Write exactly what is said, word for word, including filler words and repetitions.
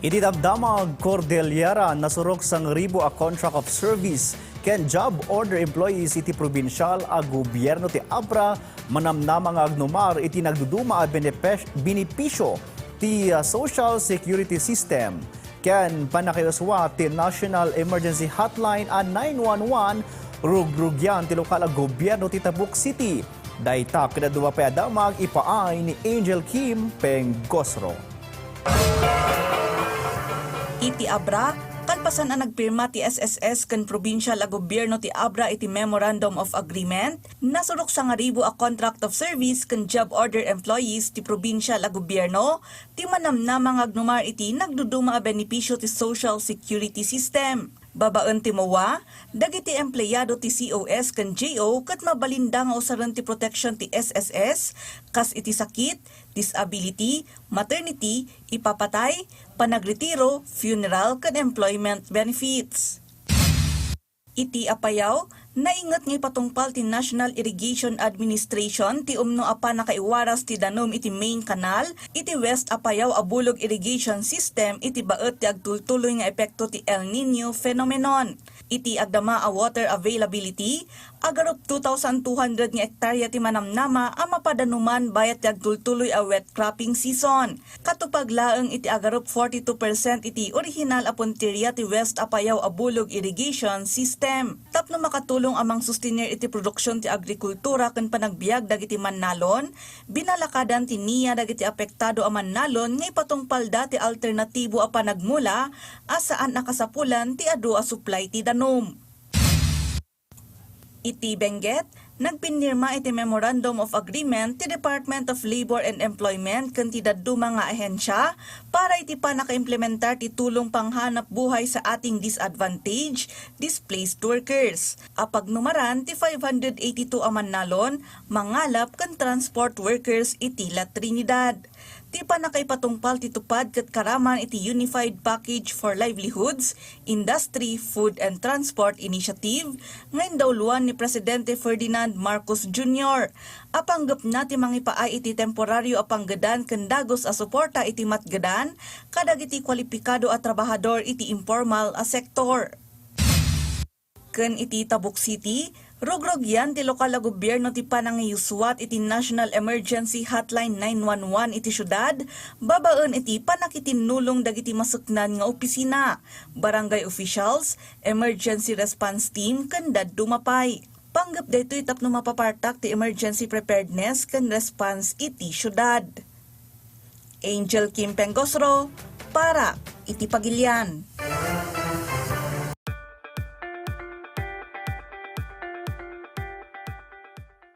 Iti damdamag Cordillera, nasurok sangribu a contract of service ken job order employees iti probinsial a gobierno ti Abra, manamnama nga agnumar iti nagduduma a benepes-, benepisyo ti, ah, Social Security System ken pannakaisuat ti National Emergency Hotline a nine one one, rugrugian ti lokal a gobierno ti Tabuk City. Dayta ken dadduma pay a damag ipaay ni Angel Kim Pengosro. Iti Abra, kalpasan a nagpirma ti S S S ken probinsial a gobierno ti Abra iti Memorandum of Agreement, nasurok sangribu a contract of service ken job order employees ti probinsial a gobierno ti manamnama nga agnumar iti nagduduma a benepisyo ti Social Security System. Babaen ti MOA, dagiti empleado ti C O S ken J O ket mabalinda nga usaren ti protection ti S S S, kas iti sakit, disability, maternity, ipapatay, panagretiro, funeral, ken employment benefits. Iti Apayao, nainget nga ipatungpal ti National Irrigation Administration ti umno a pannakaiwaras ti danum iti main canal iti West Apayao a Bulog Irrigation System iti baet ti agtultuloy nga epekto ti El Niño phenomenon. Iti agdama a water availability, agarup two thousand two hundred nga ektarya ti manamnama a mapadanuman bayat ti agtultuloy a wet cropping season. Katupag laeng iti agarup forty-two percent iti orihinal a punteria ti West Apayao a Bulog Irrigation System. Tapno makatulong a mangsustener iti produksyon ti agrikultura ken panagbiag dagiti mannalon, binalakadan ti nia dagiti apektado a mannalon nga ipatungpalda ti alternatibo a panagmula a saan a kasapulan ti adu a supply ti danum. Iti Benguet, nagpinnirma iti Memorandum of Agreement ti Department of Labor and Employment ken ti dadduma nga ahensya para iti pannakaimplementar ti tulong panghanap buhay sa ating disadvantaged, displaced workers. Apagnumaran ti five hundred eighty-two a mannalon, mangalap ken transport workers iti La Trinidad. Ti pannakaipatungpal ti tupad ket karaman iti Unified Package for Livelihoods, Industry, Food and Transport Initiative nga indauloan ni Presidente Ferdinand Marcos Junior a panggepna ti mangipaay iti temporario a panggedan ken dagus a suporta iti matgedan kadagiti kwalipikado a trabahador iti impormal a sektor. Ken iti Tabuk City, rugrugyan ti lokal a gobierno ti panangiyusuat iti National Emergency Hotline nine one one iti siudad, babaen iti pannakitinnulong dagiti masuknan nga opisina, barangay officials, emergency response team, ken dadduma pay. Panggep daytoy tapno mapapartak ti emergency preparedness ken response iti siudad. Angel Kim Pengosro para iti Pagilian.